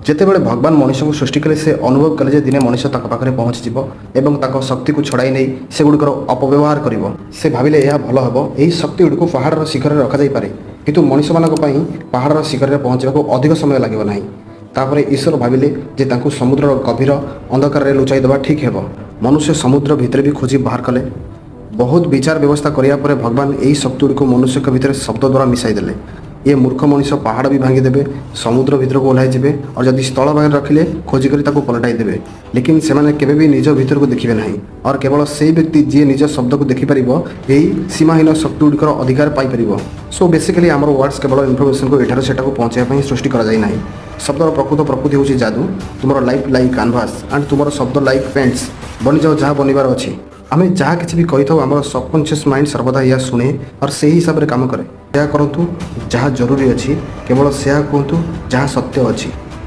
ଯେତେବେଳେ ଭଗବାନ ମଣିଷଙ୍କୁ ସୃଷ୍ଟି କଲେ, ସେ ଅନୁଭବ କଲେ ଯେ ଦିନେ ମଣିଷ ତାଙ୍କ ପାଖରେ ପହଞ୍ଚିଯିବ ଏବଂ ତାଙ୍କ ଶକ୍ତିକୁ ଛଡ଼ାଇ ନେଇ ସେଗୁଡ଼ିକର ଅପବ୍ୟବହାର କରିବ। ସେ ଭାବିଲେ, ଏହା ଭଲ ହେବ। ଏହି ଶକ୍ତି ଗୁଡ଼ିକୁ ପାହାଡ଼ର ଶିଖରରେ ରଖାଯାଇପାରେ, କିନ୍ତୁ ମଣିଷମାନଙ୍କ ପାଇଁ ପାହାଡ଼ର ଶିଖରରେ ପହଞ୍ଚିବାକୁ ଅଧିକ ସମୟ ଲାଗିବ ନାହିଁ। ତାପରେ ଈଶ୍ୱର ଭାବିଲେ ଯେ ତାଙ୍କୁ ସମୁଦ୍ରର ଗଭୀର ଅନ୍ଧକାରରେ ଲୁଚାଇ ଦେବା ଠିକ୍ ହେବ। ମନୁଷ୍ୟ ସମୁଦ୍ର ଭିତରେ ବି ଖୋଜି ବାହାର କଲେ। ବହୁତ ବିଚାର ବ୍ୟବସ୍ଥା କରିବା ପରେ ଭଗବାନ ଏହି ଶକ୍ତି ଗୁଡ଼ିକୁ ମନୁଷ୍ୟଙ୍କ ଭିତରେ ଶବ୍ଦ ଦ୍ୱାରା ମିଶାଇ ଦେଲେ। ଏ ମୂର୍ଖ ମଣିଷ ପାହାଡ଼ ବି ଭାଙ୍ଗିଦେବେ, ସମୁଦ୍ର ଭିତରକୁ ଓହ୍ଲାଇ ଯିବେ ଆଉ ଯଦି ସ୍ଥଳ ଭାଗରେ ରଖିଲେ ଖୋଜିକରି ତାକୁ ପଲଟାଇ ଦେବେ। ଲେକିନ୍ ସେମାନେ କେବେ ବି ନିଜ ଭିତରକୁ ଦେଖିବେ ନାହିଁ। और କେବଳ ସେଇ ବ୍ୟକ୍ତି ଯିଏ ନିଜ ଶବ୍ଦକୁ ଦେଖିପାରିବ, ଏହି ସୀମାହୀନ ଶକ୍ତି ଗୁଡ଼ିକର ଅଧିକାର ପାଇପାରିବ। ସୋ ବେସିକାଲି ଆମର ୱାର୍ଡ଼ସ୍ କେବଳ ଇନଫର୍ମେସନକୁ ଏଠାରୁ ସେଠାକୁ ପହଞ୍ଚାଇବା ପାଇଁ ସୃଷ୍ଟି କରାଯାଇ ନାହିଁ। ଶବ୍ଦର ପ୍ରକୃତ ପ୍ରକୃତି ହେଉଛି ଯାଦୁ। ତୁମର ଲାଇଫ୍ ଲାଇକ୍ କାନଭାସ୍ ଆଣ୍ଡ ତୁମର ଶବ୍ଦ ଲାଇକ୍ ପେଣ୍ଟସ୍। ବନିଯାଅ ଯାହା ବନିବାର ଅଛି। ଆମେ ଯାହା କିଛି ବି କହିଥାଉ, ଆମର ସବକନସିୟସ୍ ମାଇଣ୍ଡ ସର୍ବଦା ଏହା ଶୁଣେ और ସେହି ହିସାବରେ କାମ କରେ। ଏହା କରନ୍ତୁ ଯାହା ଜରୁରୀ ଅଛି। କେବଳ ସେୟା କୁହନ୍ତୁ ଯାହା ସତ୍ୟ ଅଛି।